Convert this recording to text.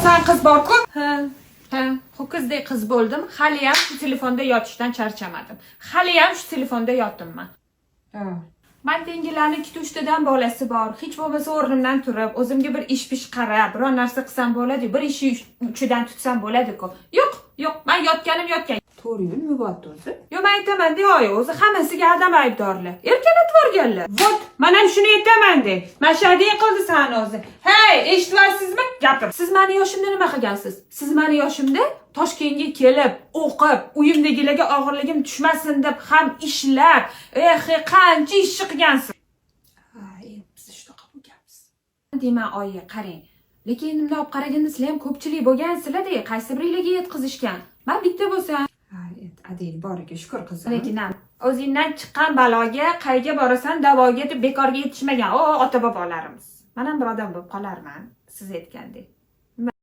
San qiz bor-ku. Ha, ho'kizdek qiz bo'ldim. Haliyam shu telefonda yotishdan charchamadim. Haliyam shu telefonda yotimman. Ha. Man tengilarni ikkita uchtadan bolasi bor. Hech bo'lmasa o'rnimdan turib, o'zimga bir ish pish qarab, biror narsa qilsam bo'ladi, bir ishi uchidan tutsam bo'ladi-ku. Yo'q, yo'q, man yotganim yotgan. To'g'ri, nima bo'lyapti o'zi? Yo'q, man aytaman de, oyi, o'zi hammasiga adam aybdorlar. Erkalatib yuborganlar. Вот, man ham shuni aytaman de. Man shadiy qildi sani o'zi. Hey, eshityapsizmi? Gapir. Siz mani yoshimda nima qilgansiz? Siz mani yoshimda Toshkentga kelib, o'qib, uyimdagilarga og'irligim tushmasin deb ham ishlab, eh, qancha ish qilgansiz. Ha, endi biz shunaqa bo'lganmiz. Deyman, oyi, qarang. Lekin endi bunday olib qaraganda sizlar ham ko'pchilik bo'lgansizlar-da, qaysi biringlarga yetkazishgan? Man bitta bo'lsam. Ha, endi adang boriga shukur, qizim. Lekin ham o'zingdan chiqqan baloga qayga borasan davoga deb bekorga yetishmagan o ota bobolarimiz. Man ham bir odam bo'lib qolarman, siz aytgandek.